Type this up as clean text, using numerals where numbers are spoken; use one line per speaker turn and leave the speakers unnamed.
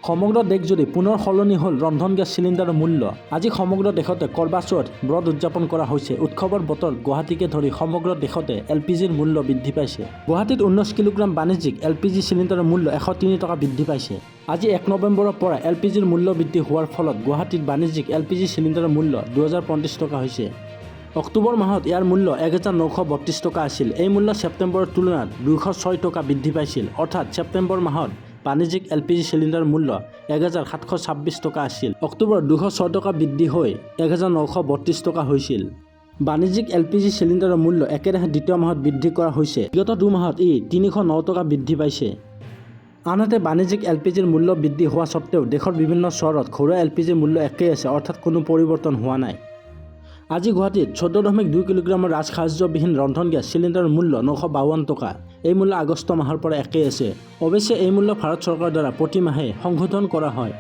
সমগ্ৰ দেশজুৰি পুনৰ সলনি হ'ল ৰন্ধন গেছ চিলিণ্ডাৰৰ মূল্য। আজি সমগ্ৰ দেশতে কৰবা চৌথ ব্ৰত উদযাপন কৰা হৈছে। উৎসৱৰ বতৰত গুৱাহাটীকে ধৰি সমগ্ৰ দেশতে এলপিজিৰ মূল্য বৃদ্ধি পাইছে। গুৱাহাটীত 19 কিলোগ্ৰাম বাণিজ্যিক এলপিজি চিলিণ্ডাৰৰ মূল্য 103 টকা বৃদ্ধি পাইছে। আজি 1 নৱেম্বৰৰ পৰা এলপিজিৰ মূল্য বৃদ্ধি হোৱাৰ ফলত গুৱাহাটীত বাণিজ্যিক এলপিজি চিলিণ্ডাৰৰ মূল্য 2035 টকা হৈছে। অক্টোবৰ মাহত ইয়াৰ মূল্য 1932 টকা আছিল। এই মূল্য ছেপ্টেম্বৰৰ তুলনাত 206 টকা বৃদ্ধি পাইছিল। অৰ্থাৎ ছেপ্টেম্বৰ মাহত বাণিজ্যিক এলপিজি চিলিণ্ডাৰৰ মূল্য 1726 টকা আছিল। অক্টোবৰত 206 টকা বৃদ্ধি হৈ 1932 টকা হৈছিল। বাণিজ্যিক এলপিজি চিলিণ্ডাৰৰ মূল্য একেৰাহে দ্বিতীয় মাহত বৃদ্ধি কৰা হৈছে। বিগত 2 মাহত ই 309 টকা বৃদ্ধি পাইছে। আনহাতে, বাণিজ্যিক এলপিজিৰ মূল্য বৃদ্ধি হোৱা সত্ত্বেও দেশৰ বিভিন্ন চহৰত ঘৰুৱা এলপিজিৰ মূল্য একেই আছে, অৰ্থাৎ কোনো পৰিৱৰ্তন হোৱা নাই। আজি গুৱাহাটীত 14.2 কিলোগ্ৰামৰ ৰাজসাহায্যবিহীন ৰন্ধন গেছ চিলিণ্ডাৰৰ মূল্য 952 টকা। এই মূল্য আগষ্ট মাহৰ পৰা একেই আছে। অৱশ্যে এই মূল্য ভাৰত চৰকাৰৰ দ্বাৰা প্ৰতি মাহে সংশোধন কৰা হয়।